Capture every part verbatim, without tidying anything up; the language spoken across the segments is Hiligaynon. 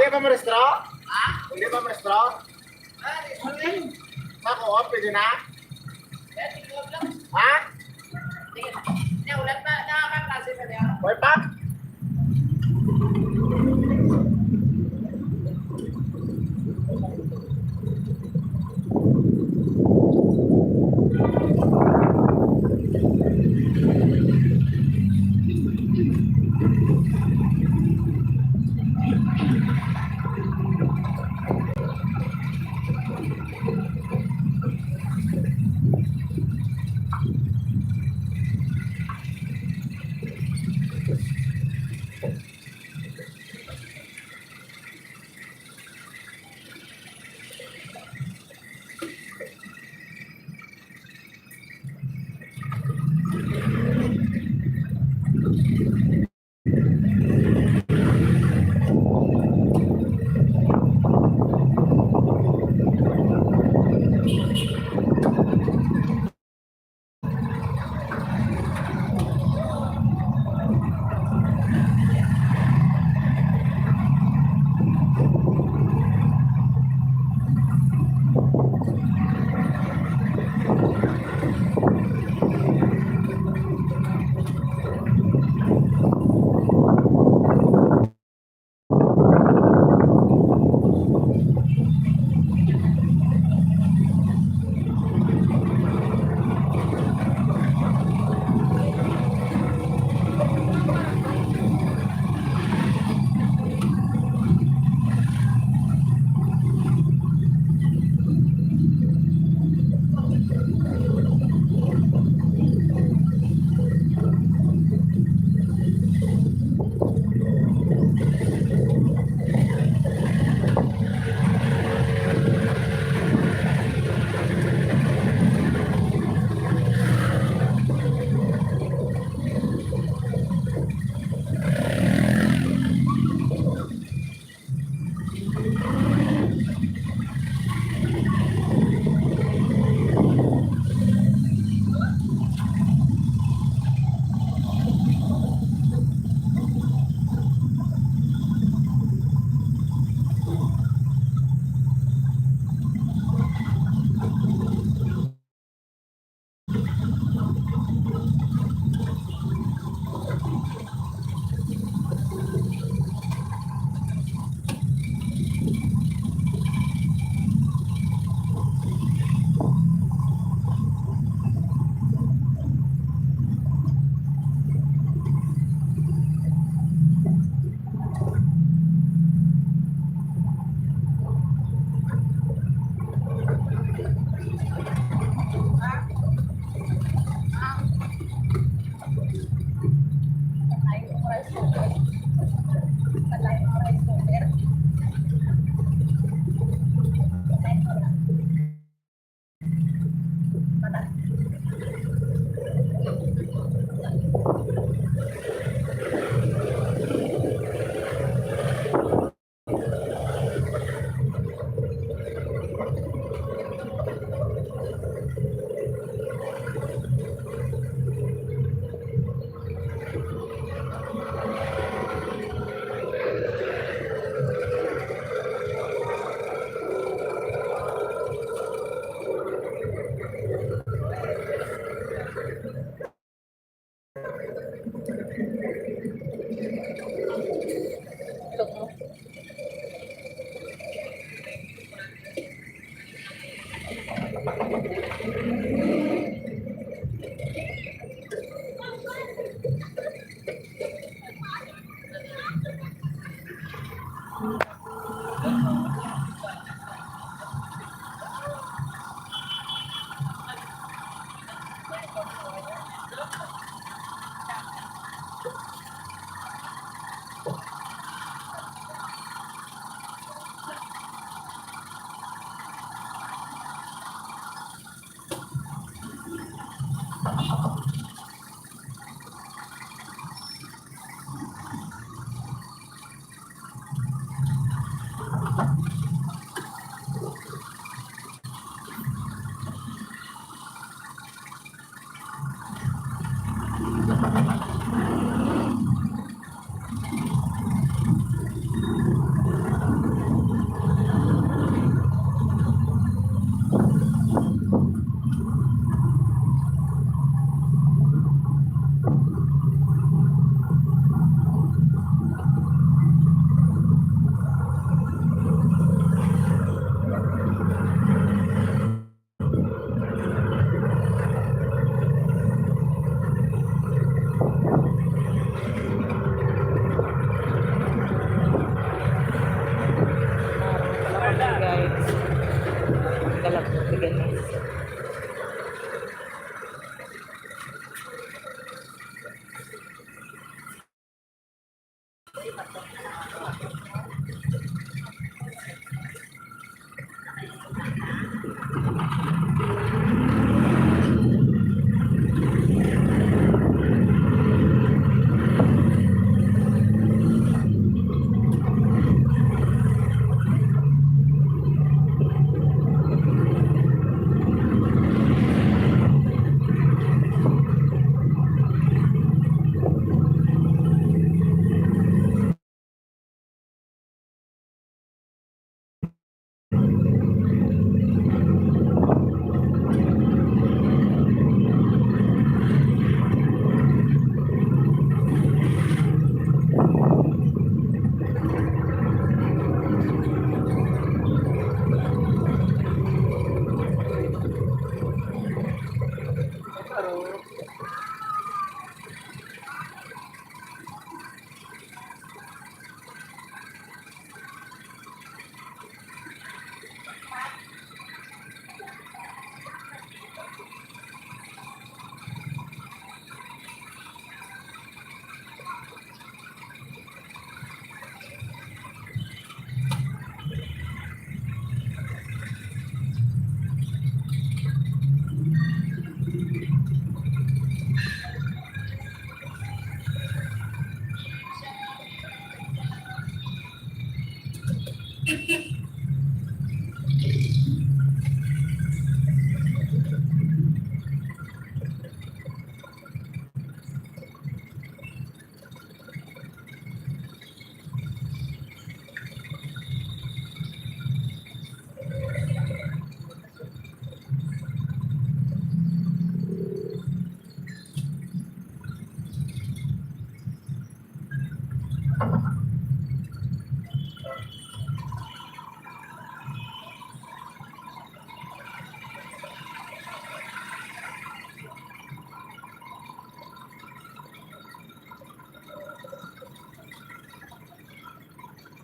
Hindi pa marestro? Ha? Hindi pa marestro? Ako, oh, pwede na? Ha? Wala pa, nakakaklase pa niya. Wala pa?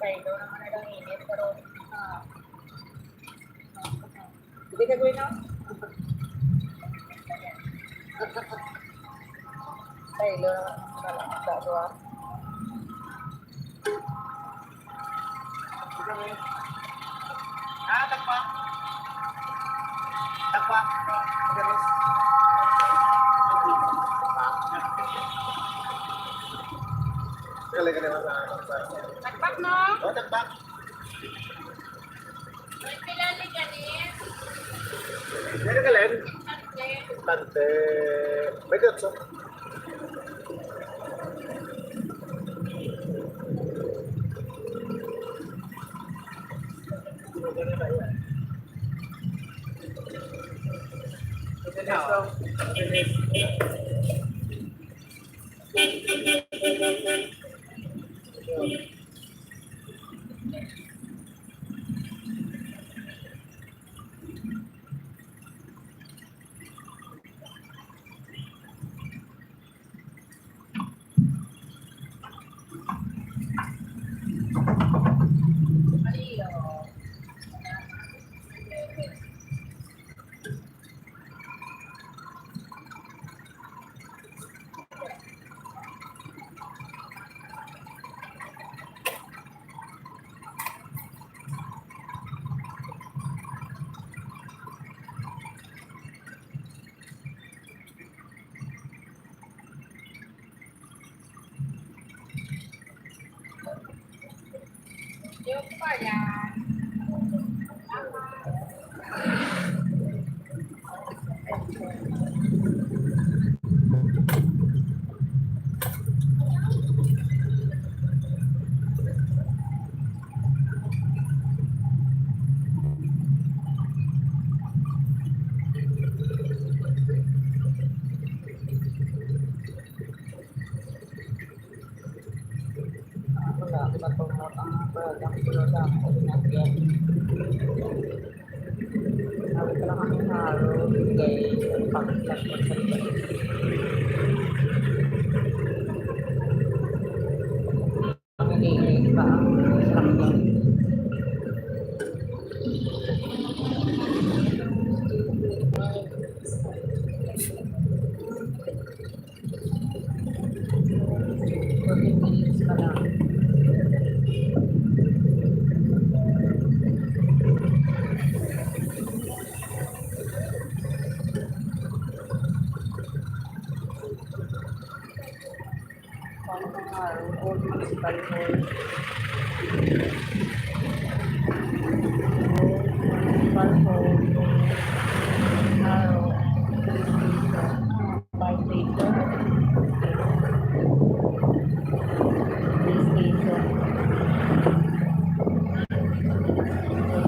Kaido naman na lang init, pero, ah, hindi ka gawin, no? Kaido naman na lang sa dua. Ah, tagpa. Tagpa. Galing ka naman sa tagpa. Tagpak, no? Oh, tagpa. May pila ni ganin? Meron ka, Len? Tante. Tante. May gutso. Yung pala. Fourteen minutes pa lang. Haro, Old Municipal Hall. Old Municipal Hall. Haro. Police Station. Fire Station. Police Station.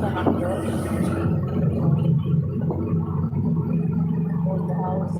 Sa Macdo. Old House.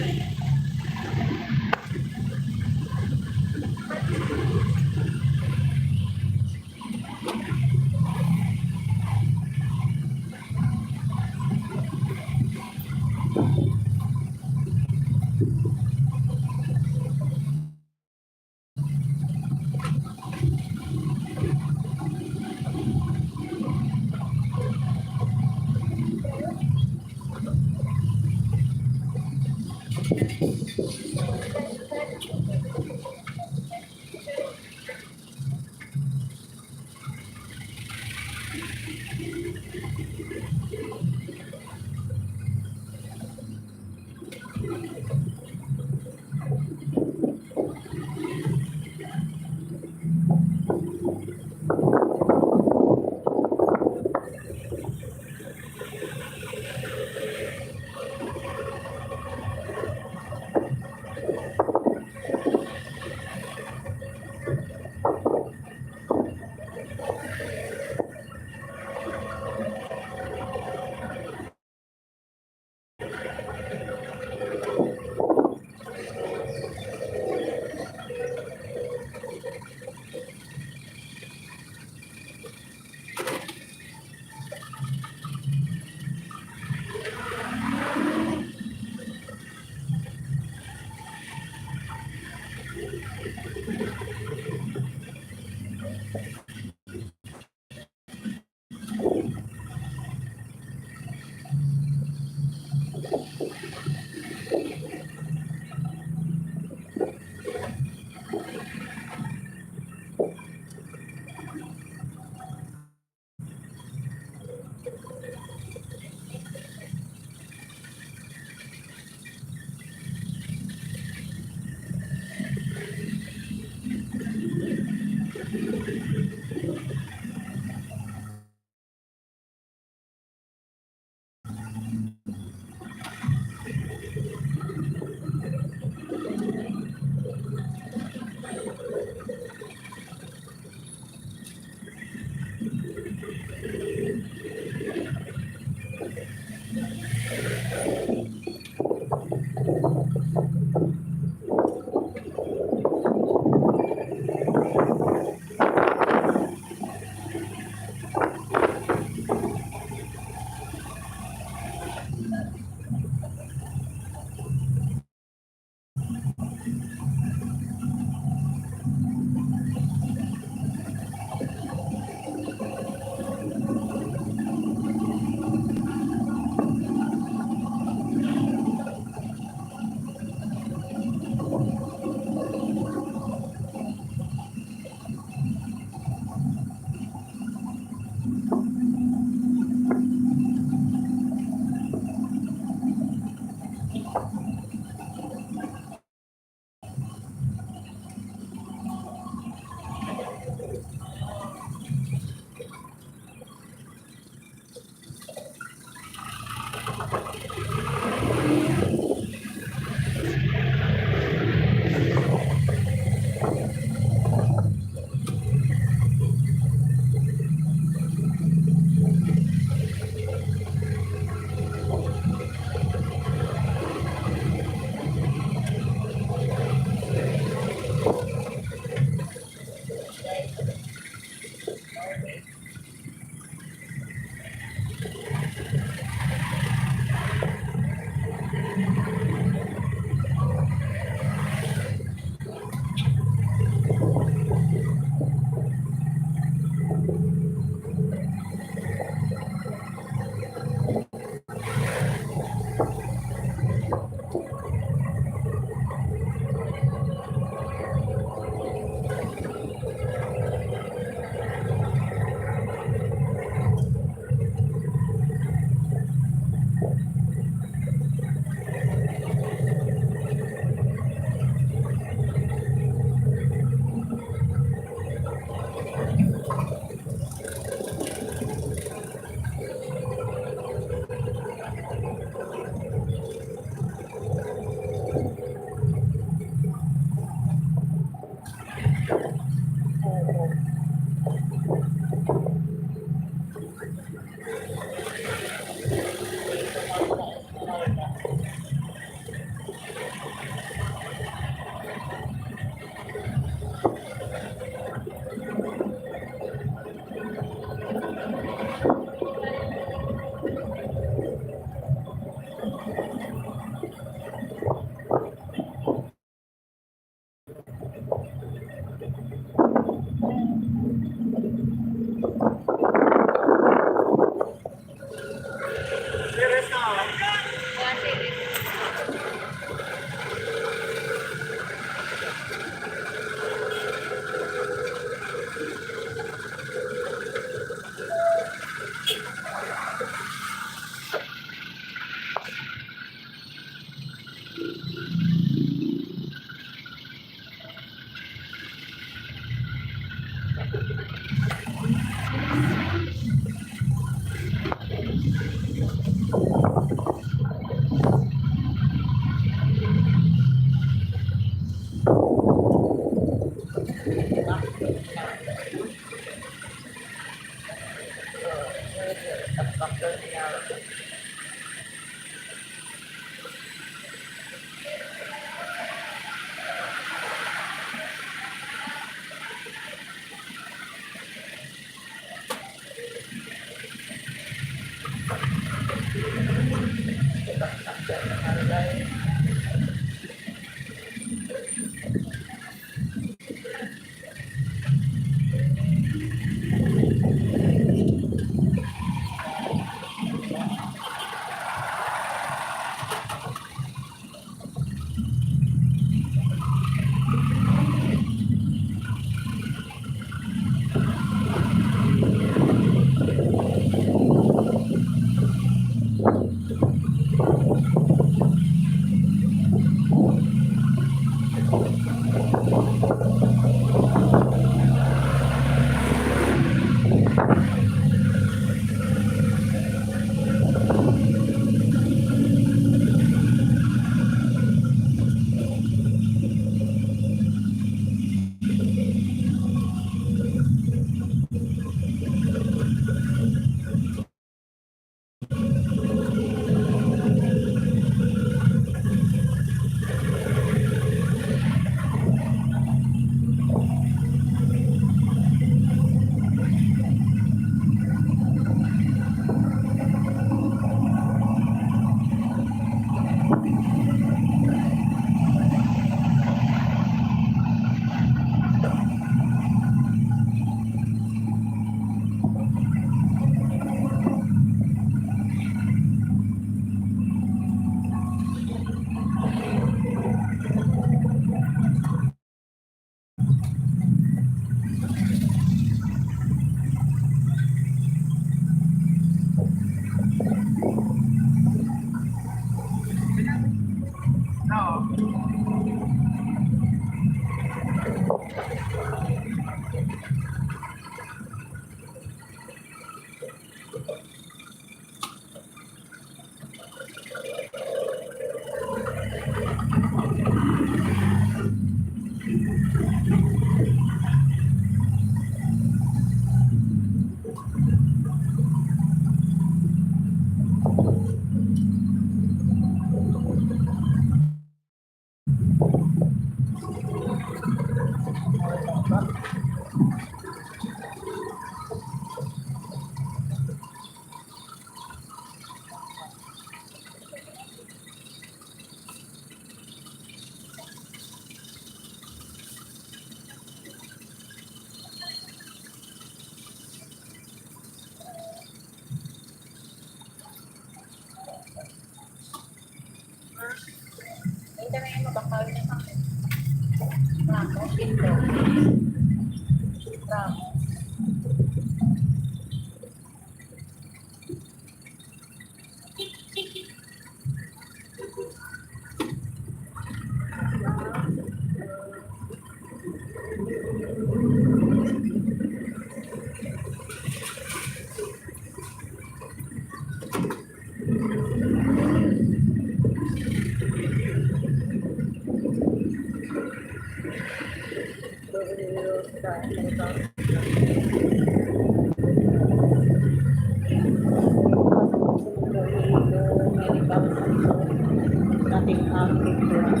Nothing happened to us.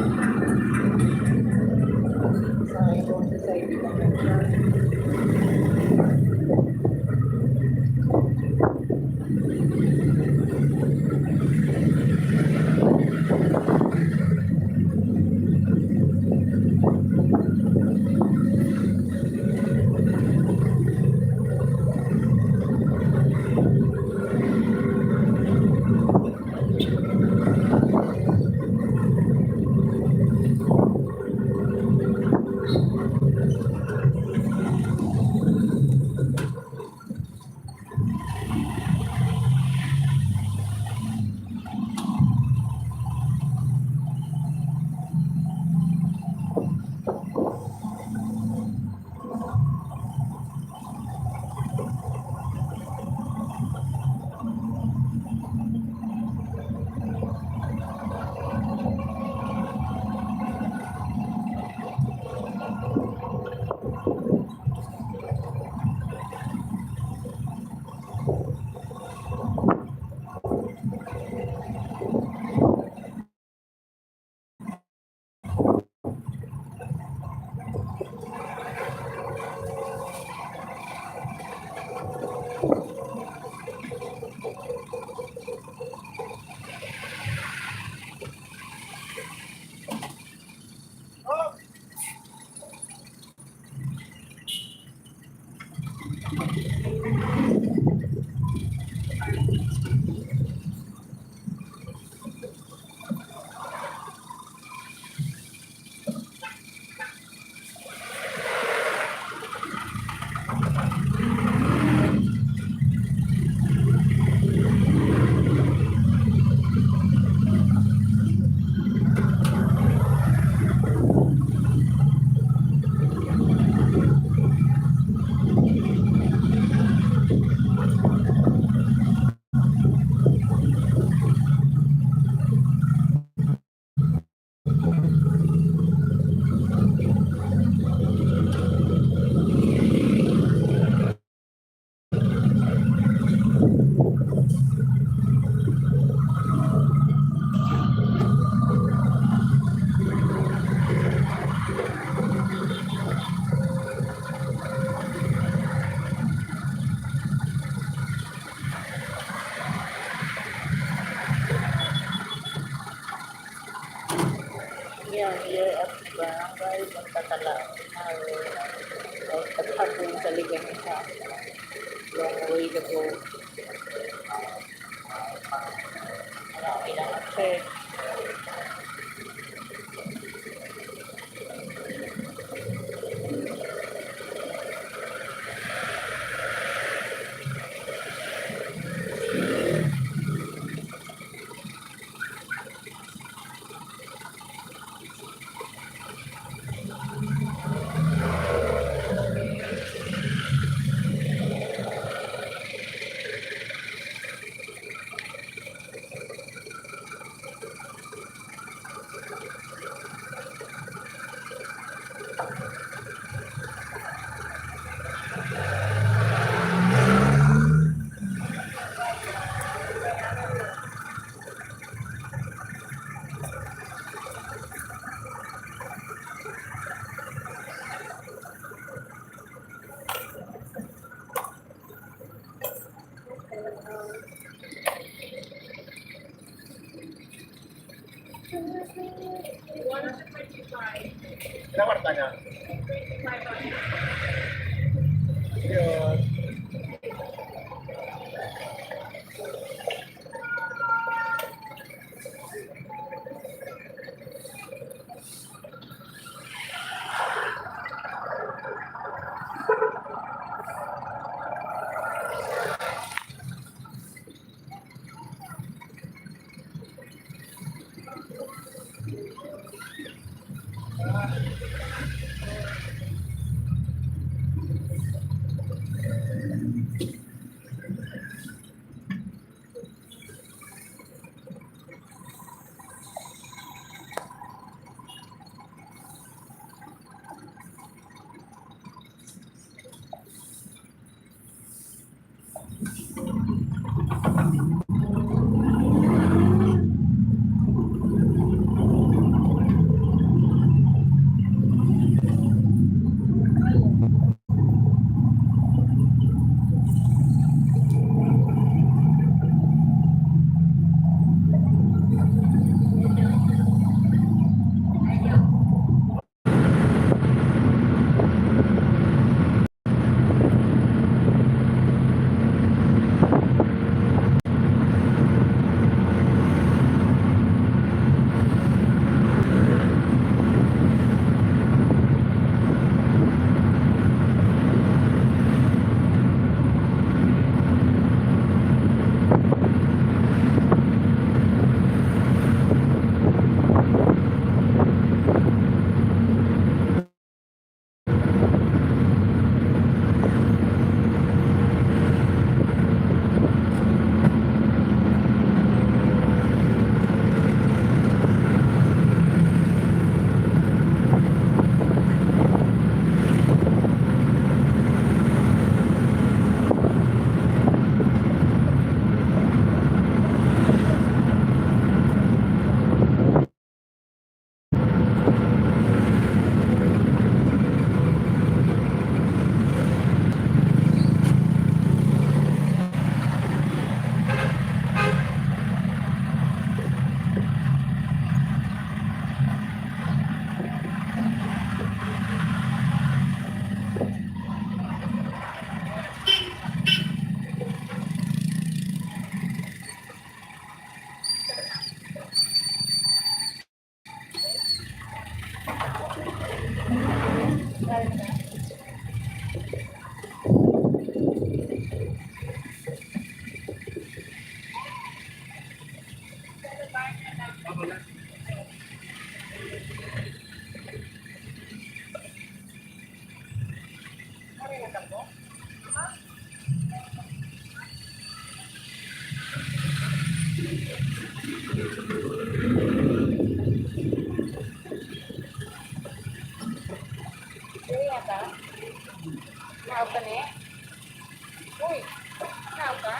Sa ibang society naman siya. Yan, here at Barangay Punta Tala. Ay, ay, pagkahapon sa Ligaña. Long way to go. Marami na ang church. Pinawarta niya. Yun. Diri yata. Naog ka ni? Uy, naog ka?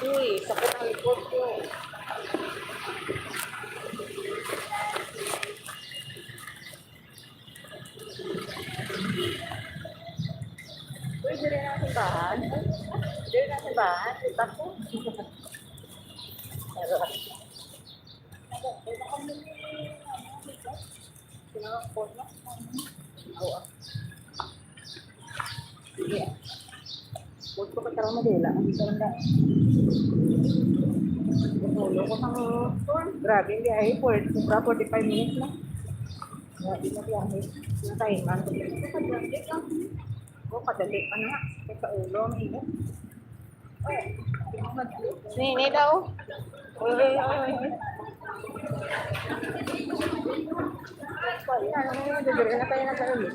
Uy, sakit ang likod ko. Uy, diri na ang simbahan. Diri na ang simbahan. Kita ko. Pero, Awa. Sige. Huwag ko katarong madila. Ang sarang na. Ulo ko sa, grabe, hindi ay, for, sobra forty-five minutes na. Grabe na biyahe. Yung time, ano, oh, kadali pa na. Sa ulo, ang init. Nini daw. Uy, uy, uy, uy. Ano na yun? Dudure na tayo na sa ulit.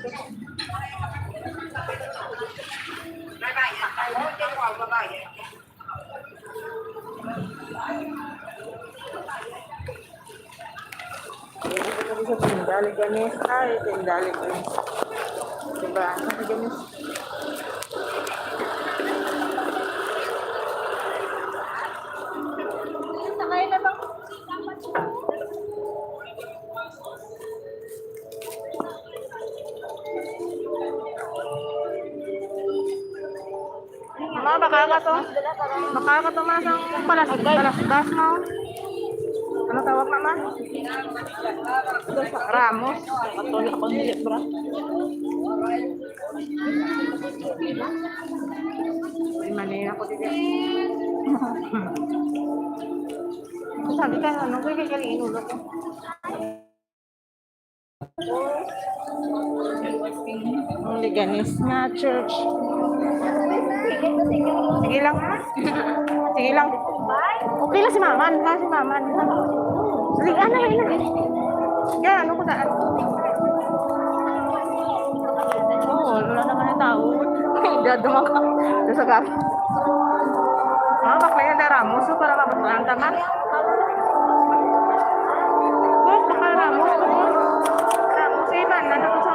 Ayan, ito sa tinda, Leganés. Ay, tinda, Leganés. Diba? Ang Leganés. Sakay na bang Ma, baka ka to. Baka ka to, ma, sang palas-, palaspas, no? Ano tawag na, ma? Ramos. Ato na akong libra. Ay, mali ako dito. Sabi ka, ano, kaya kaya inulo ko. Leganes nga church. Sige lang. Sige lang. Okay lang si Maman, ha? Si Maman. Sige, ano, ano, ano. Yan, ano ko saan? Oo, wala naman ang tao. Dado ka. Sa gab-, ah, bakla yan, Ramos. So, para mabuklaan ta, ma. Oh, baka Ramos, oh. Ramos, eh, man, ano to sa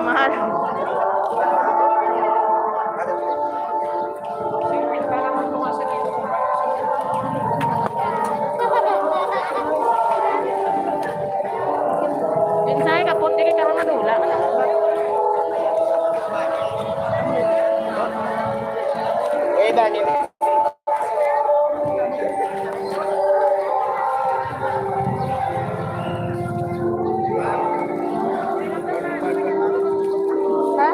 Mahal. Pinsay kapot, dili karon madula. Eh, Dani. Ha?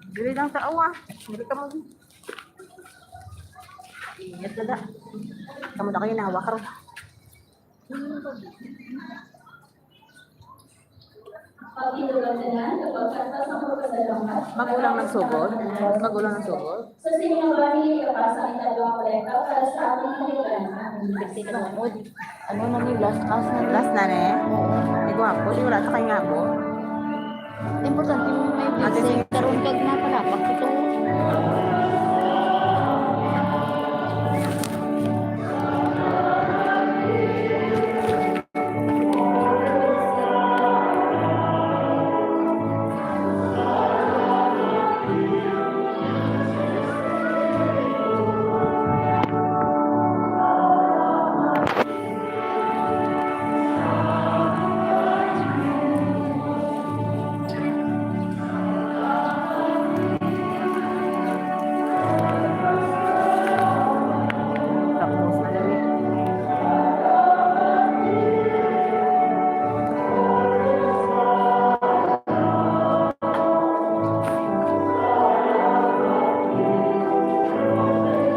Dili lang sa awa. Dili ka mo. Ingat na da. Kamu na kayo nawa karon. Magulang ng sugod? Magulang ng sugod? Sa sining babayi, ikapasa ang ikaduhang kolekta para sa ating kaligayahan. Ano na ni, last, last na ni. Last na ni? Oo. Ay, gwapo. Di wala sa kay ngabo. Importante mo may blessing. Karon kag napalapak ito. Tapos na lang eh.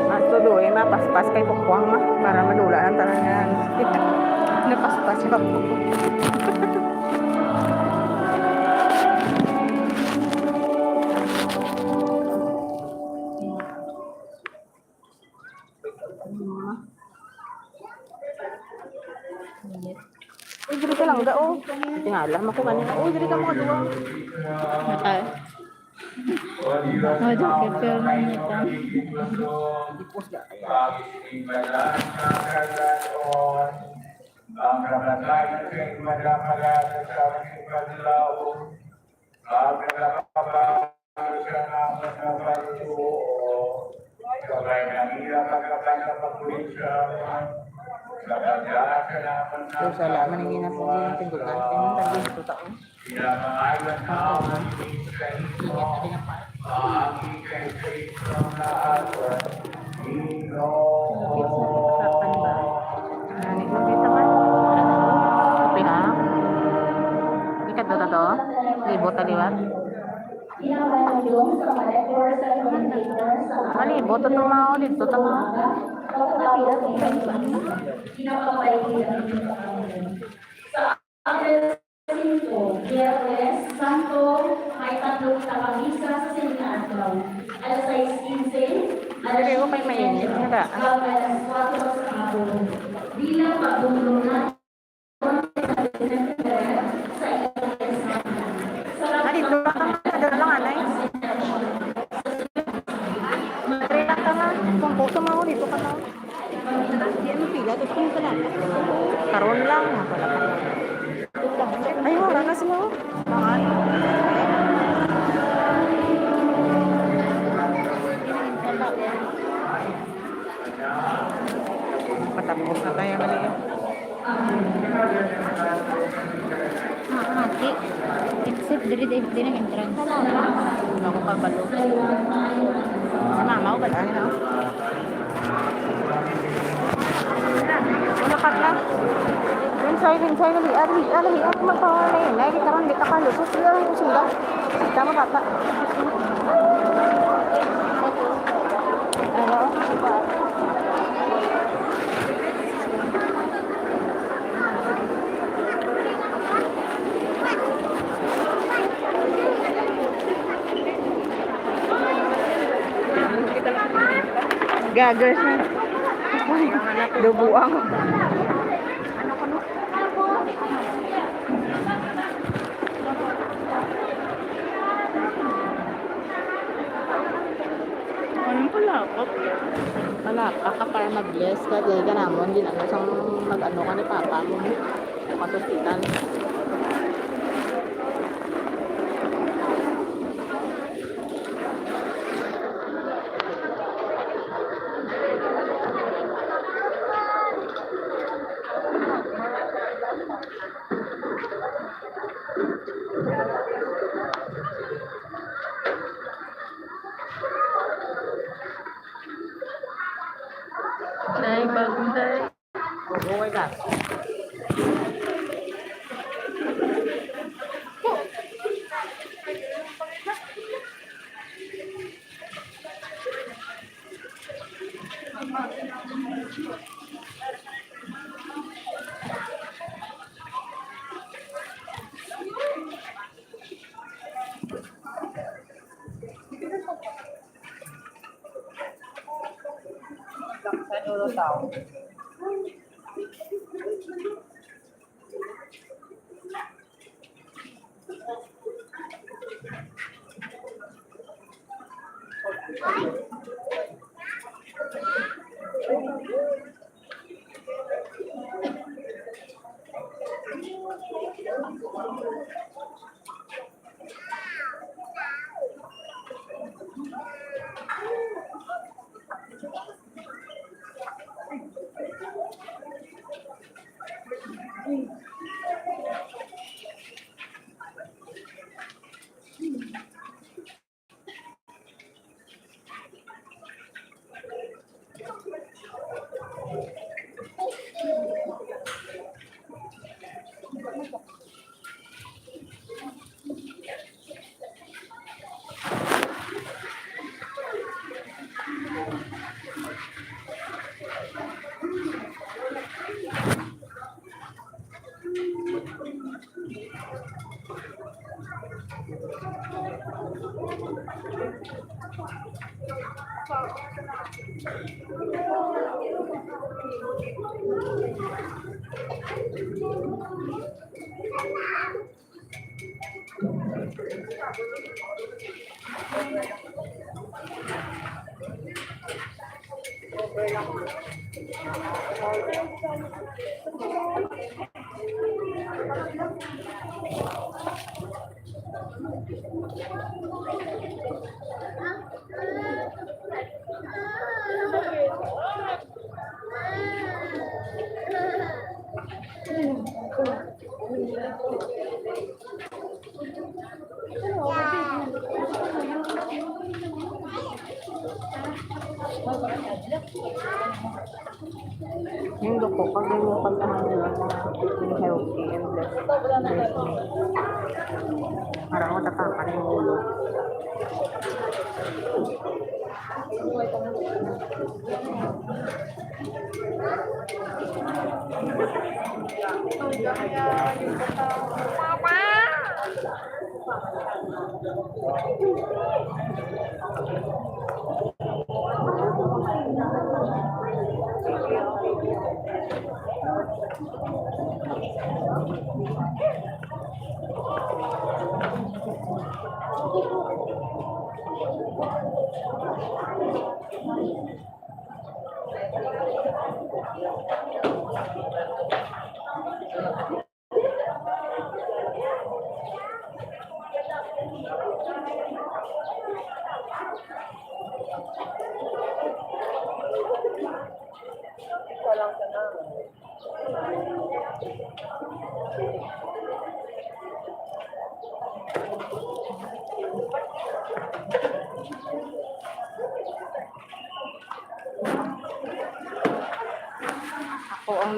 Ato do, eh, mapaspas kay bukwang, ah, para madula ang tanan nga, ano. Napaspas pa. Uy, diri ka lang, ga, oh. Tingala, mako kanina. Uy, diri ka, mga duwa. Matay. Oh, jacket, pero nangita. Ipos ka. Ang kamatay kay madapala sa saming paglaom. Ang nagapapabalo sa naman nga pagtuo, kabay na nila pagkabay na pagkulinsyawan, sa pagdaan sa naman nga. So, sala man ang ginapag-, ginapag-, ginapag-, ginapag-, ginapag-, ginapag-, Ingat, ingat pa. Malapit sa patapakan ba? Ngani, makita man. Okay, ha? Ikat na to? Libot na liwat? Malibot itong mga dito, tama. Sa Agosto singko, Biyernes Santo, may tatlo kita ka misa sa sining adlaw. Alas sais quince, alas Pero may mainit, siyete, wala. Kag alas kuwatro sa hapon. Bilang pagdumdum naton sa ilang Sa Ah, dito lang ka, dito lang, anay. Dito lang ka nga. Kung gusto mo, dito ka na. Hindi, ano, pila? Dito ka na pala. Karon lang, wala pa. Ay, wala na sila, oh. Mga ano? Patapos na tayo, mali. Ah, ate. Exit, diri, diri, diri ang entrance. Wala ko kabalo. Sa mama ko, wala na. Wala pa lang. Linsay, linsay, dali, ah, dali, ah, dali, ah, magpawalay. Nay, di karon, di ka kalusot. Wala ang kusog. Tama, tata. Ano? Gaga siya. Dubuang. Anong palakpak? Palakpak ka para mag-bless ka. Dili ka namon, di na sang mag-ano ka ni papa mo. Bukas ospital. Nay, bagong tayo. Oo, wala. Yung duko, pag yung pagkahan nila, mga chicken healthy and less, less meat. Parang matatakan yung ulo.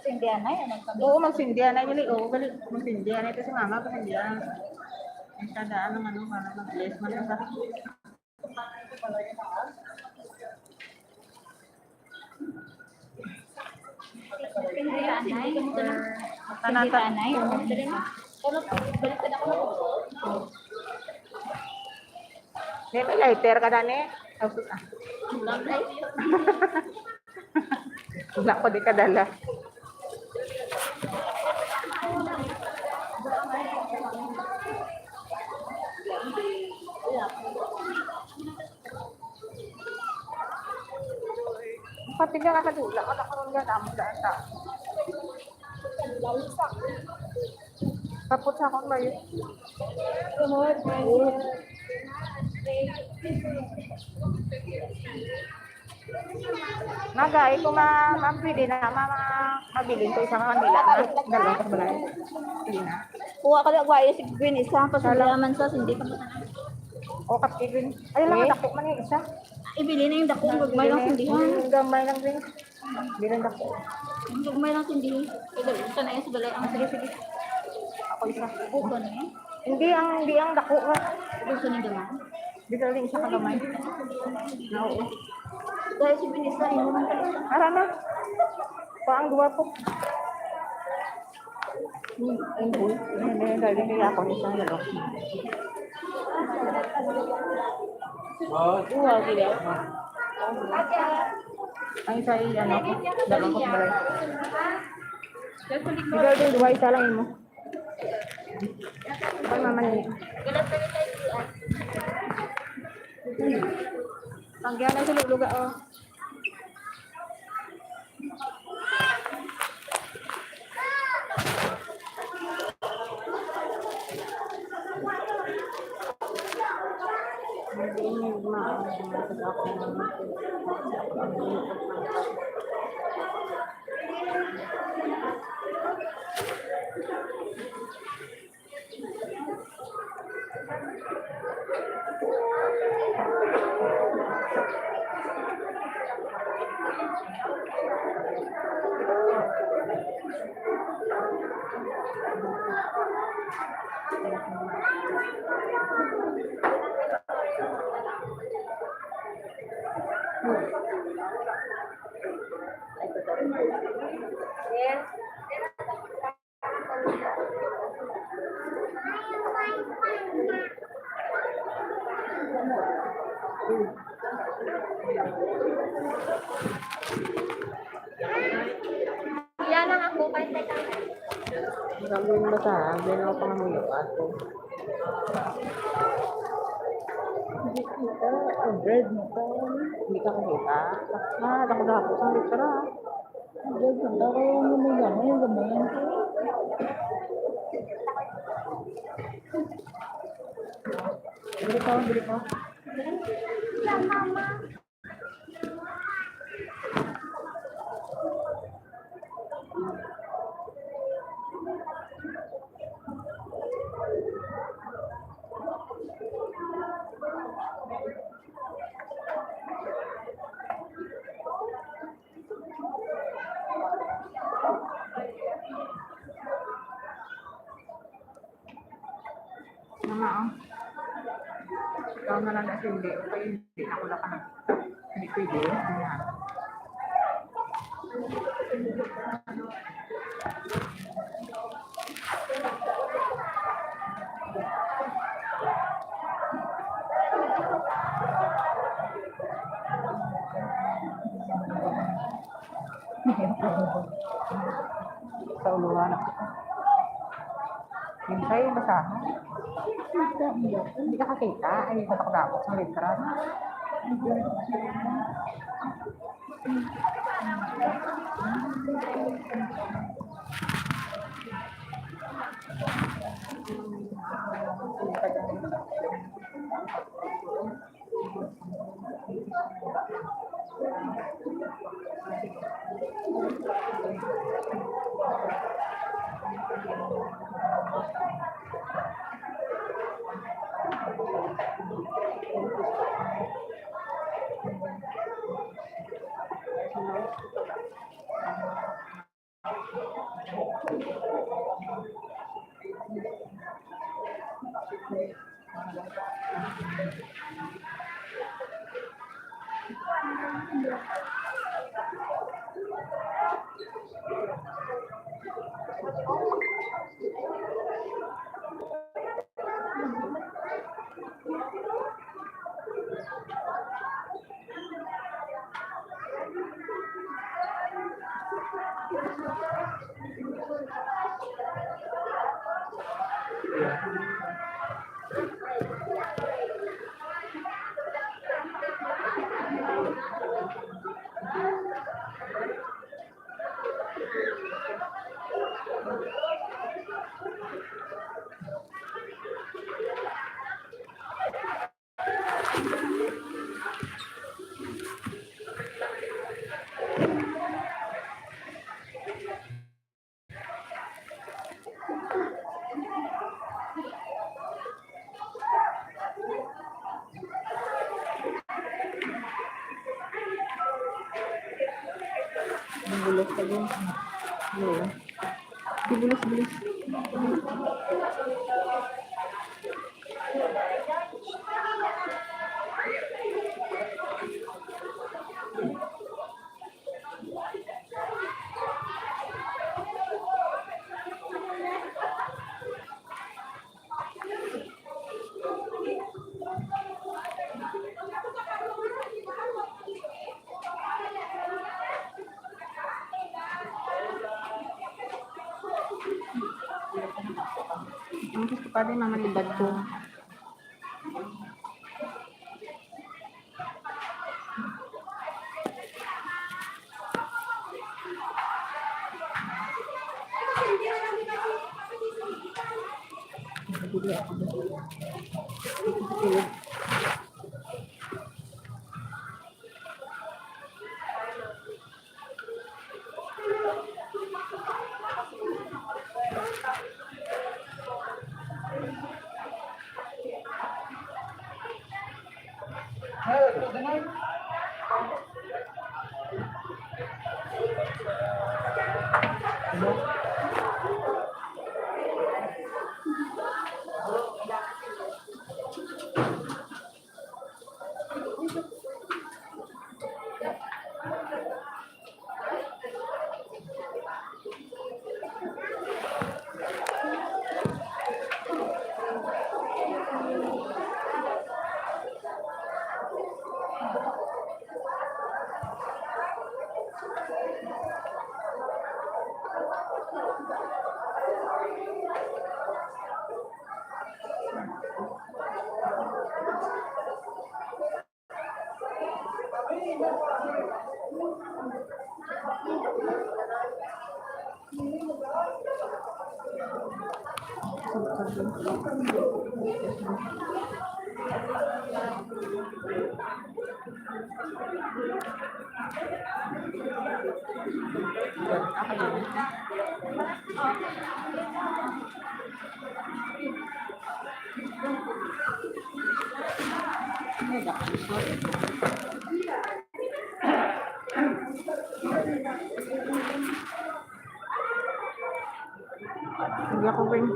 Sindihan na yan, ang tabi. Oo, magsindihan na, gali. Oo, gali. Magsindihan na ito si mama, magsindihan. Ang sadaan ng ano, para mag-bless man ang sa- Tanan ta- Anay. Di may lighter ka, dani? Tapos, ah. Wala ko di kadala. Pati nga nakadula, wala ko rin nga damo daan ta. Tapos sa akong layo. Magay, kung ma, ma, pwede na, ma, ma, mabilin ko isang Manila na. Dalawang sa balay. Sige na. Kuha ka lang, kuha yung si Gwen, isa, pa sa Wala. Laman sa, hindi pa. O, kapti, Gwen. Ayun lang, Eh? Dako man yung isa. Ibili na yung dako, gagmay lang sindihan. Yung gamay lang, Gwen. Hindi lang dako. Yung gagmay lang sindihan. Kaya dali, isa na yun sa balay. Ang sige, sige. Ako isa. Buko na yun. Hindi ang, hindi ang dako nga. Gusto ni Daman? Dito rin siya kagamay. Oo. Dahil si Binisa, yun. Ara na. Pa ang gwapo. Hmm, ang buhay. Ayan, ayan, dali kaya ako ni isang lalok. Wow. Wow, sila. Ang isa ay, ano, dalawang ko pala. Ikaw din, duha, isa lang mo. Ay, mama niya. Tanggihan na sa luluga, oh. Yes. Yan ang ako, kahit may kamay. Marami yung basa, ha? Hindi na ako pangamuyo, ato. Hindi kita, ang bread mo pa. Hindi ka kakita? Ah, dako-dako sa litra. Ang bread mo pa, kaya yung may gamay, yung gamay lang. Dili pa, dili pa. Ikaw na lang kasi hindi. Kaya hindi na ko lang ano. Hindi pwede. Hindi na. Sa uluhan ako. Yung sa'yo, basahan. Hindi ka kakita. Ay, matakdakot sa letra. Ang bulos pa yun. Ano yun? Di bulos-bulos. Ang gusto pa din naman yung bagko. Hindi ako, Wing.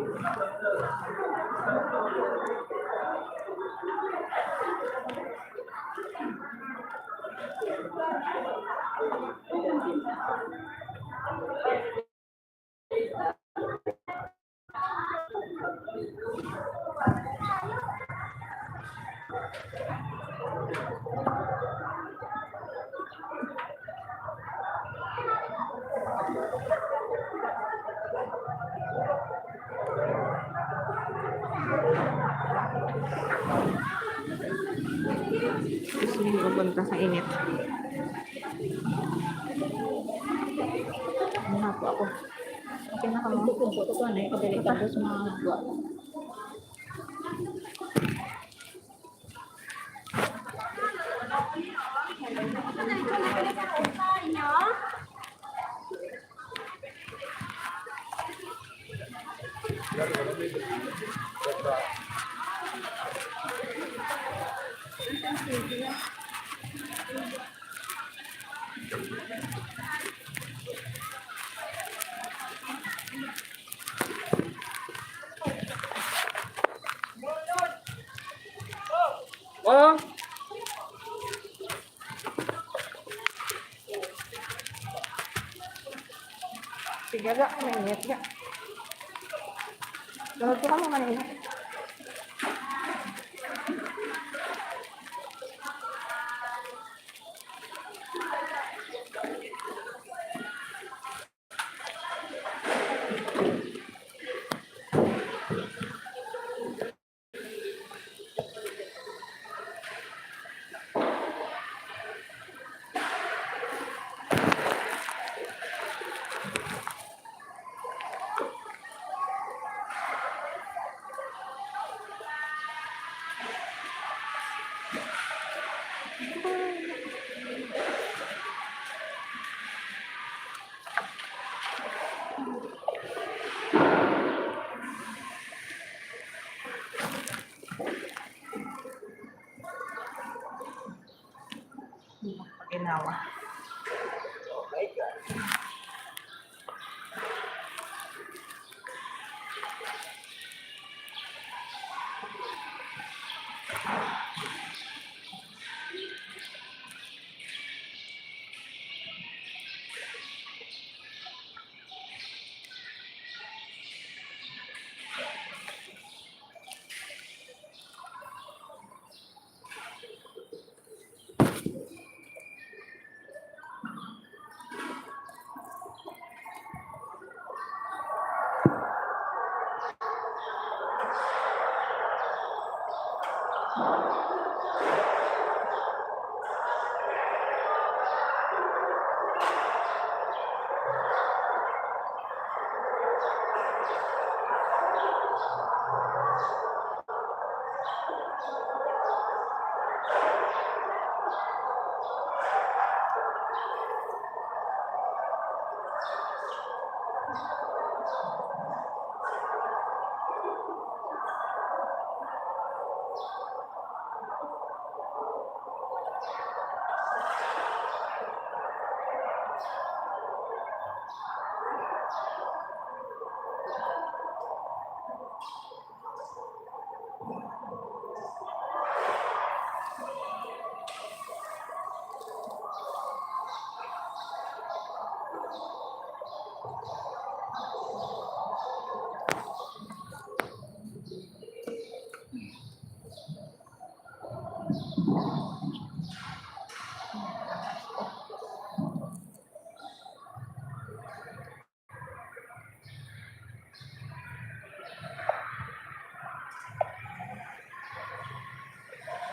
Gusto mo mapunta sa init? Ano po ako? Okay na kamo? Kumpot ko na yung kadali tapos mga buwa. Oh. Sige, ga, mainit, ga. Sunod ko kamo, mainit. Paginawa.